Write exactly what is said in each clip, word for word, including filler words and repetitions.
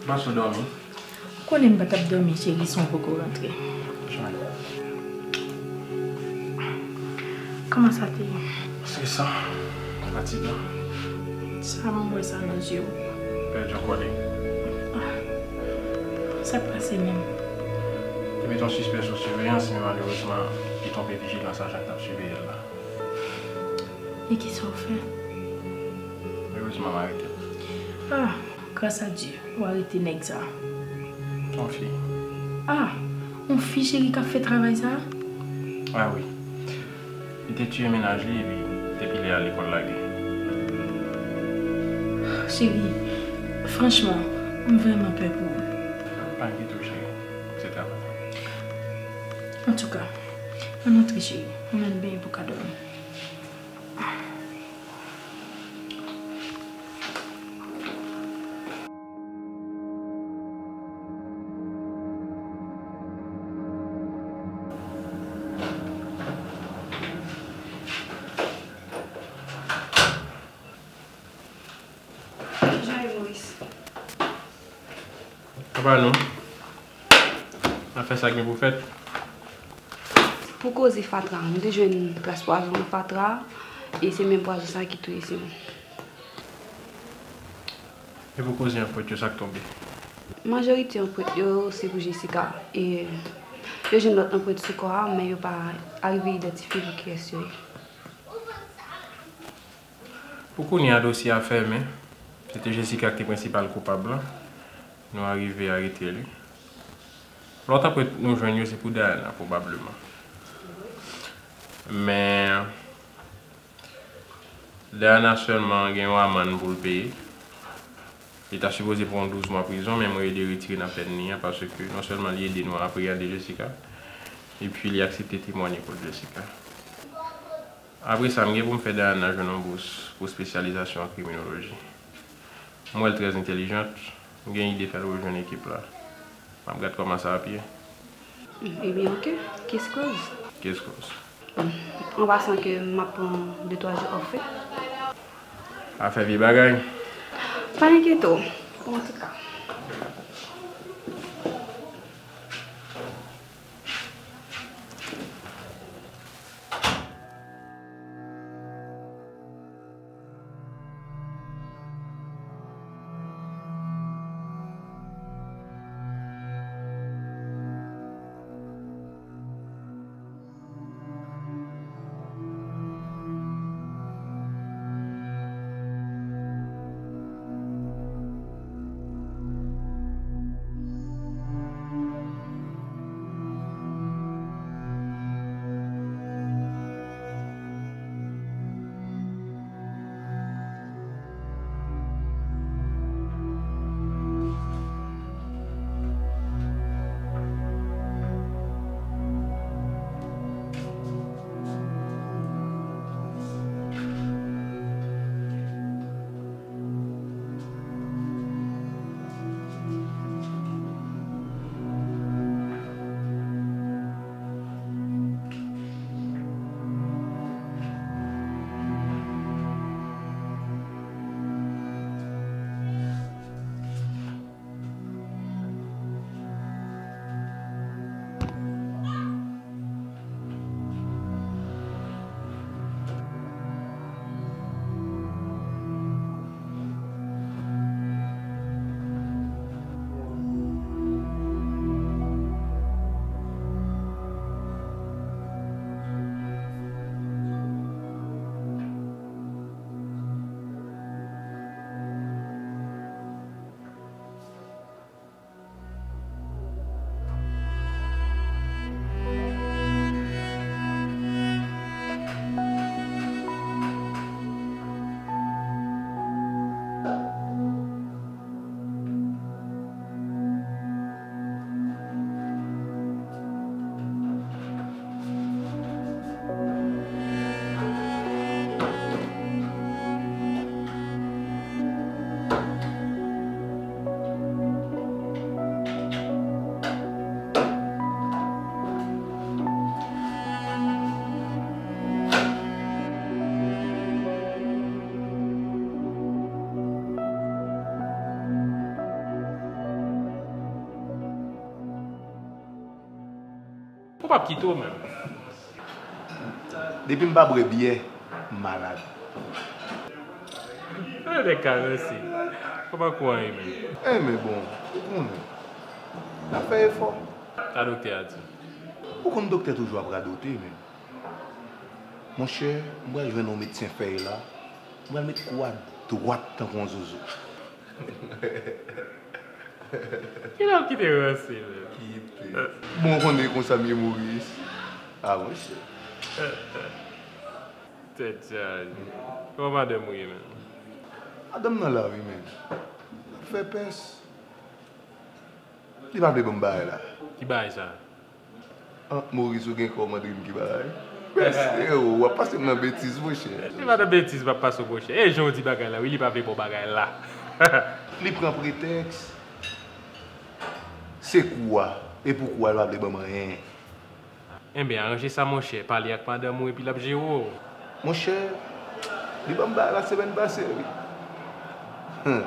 Panse w dòmi? Ou konnen m pa t ap dòmi, cheri, san w poko rantre. Jan. Kòman sa te ye? Stresan, fatigan. Sa m wè sa nan zye w. Pèdi yon kòlèg. Ah, sa k pase menm? Te mete yon sispè sou siveyans, men malerezman, li twonpe vijilans ajan k t ap siveye l la. E kisa w fè? Erezman, m arete l. Ah, gras a Dye, ou arete nèg sa. Yon fi. Ah, yon fi cheri k ap fè travay sa? Ah wi. Li te tiye mennaj li, epi depi lè a, lekòl lage. Cheri, franchman, m vrèman pè pou ou. Pa enkyete w, cheri. Se travay. Antouka, ann antre, cheri. Ann al benyen pou ka dòmi. Jan e Moris. Apa nou? N ap fè sa k gen pou fèt. Pou koze fatra, nou te jwenn tras pwazon nan fatra, e se menm pwazon sa ki touye Simon. E pou koze anprent yo, sa k tonbe? Majorite anprent yo se pou Jessica, e yo jwenn lòt anprent sou kò a, men yo pa arive idantifye pou kiyès yo ye. Pou kounye a, dosye a fèmen. Se te Jessica ki te prensipal koupab la. Nou arive arete li. Lòt anprent nou jwenn yo se pou Diana, pwobableman. Men, Diana sèlman gen yon amann pou l peye. Li ta sipoze pran douz mwa prizon, men mwen ede retire nan pèn li an, paske non sèlman li ede nou apreyande Jessica, epi li aksepte temwanye kont Jessica. Apre sa, m gen pou m fè Diana jwenn yon bous pou espesyalizasyon an kriminoloji. M wè l trè entèlijant, m gen ide fè l rejwenn ekip la. M ap gad kòman sa ap ye. Ebyen, oke. Case close. Case close. An pasan ke m ap pran de twa jou off wi. Afè vye bagay. Pa enkyete w. Bon, antouka. Ou p ap kite w menm. Depi m pa bwè byè, m malad. Gade nèg ka ranse. Ou pa kwè anyen menm. Enben bon, ou konnen. N ap fè efò. Sa doktè a di? Ou konn doktè toujou ap radote menm. Monchè, m pral jwenn yon medsen fèy la. M pral met kou a dwat tankou yon zozo. Kilè w kite ranse menm? Kite. Bon, ou konnen konsa m ye Moris. A, monchè. Tèt chaje. Kòman madanm ou ye menm? Madanm nan la wi menm. L ap fè pès. Li pa vle ban m bagay la. Ki bagay sa? An, Moris, ou gen kò w mande m ki bagay? Mesye, w ap pase m nan betiz, monchè. Li pa nan betiz m ap pase w, monchè. E jan w di bagay la, wi, li pa vle ba w bagay la. Li pran pretèks se kou a. E pou kou a, li pa vle ban m anyen. Enben, aranje sa, monchè. Pale ak madanm ou epi l ap jere w. Monchè, li ban m bagay la semèn pase, wi. Hum.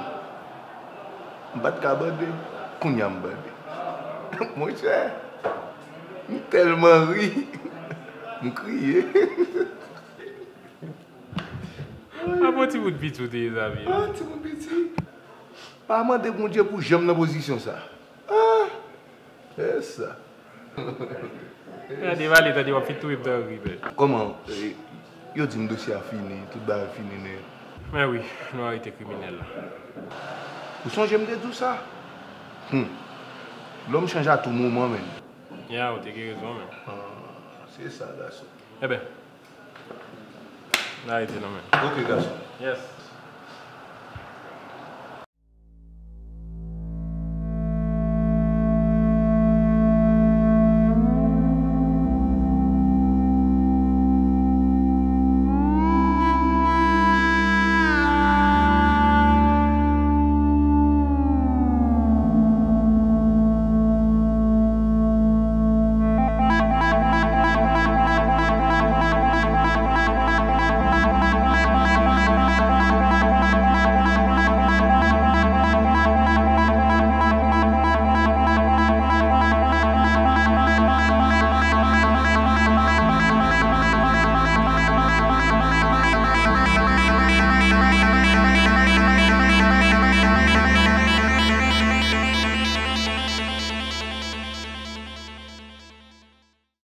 M pa t ka bande, kounye a m bande. Monchè, m tèlman ri, m kriye. A bon timoun piti w te ye, Xavier? Ah, timoun piti. Pa mande Bondye pou janm nan pozisyon sa. Ah! E sa. Gade, pale tande w ap fin touye m nan ri, men. Kòman, eh, yo di m dosye a fini, tout bagay fini nèt? Men wi, nou arete kriminèl la. Ou sonje m te di w sa? Hum. Lòm chanje a tou moman, menm. Ya, ou te gen rezon, men. Ah, se sa, gason. Enben, n arete nou, men. Ok, gason. Yes.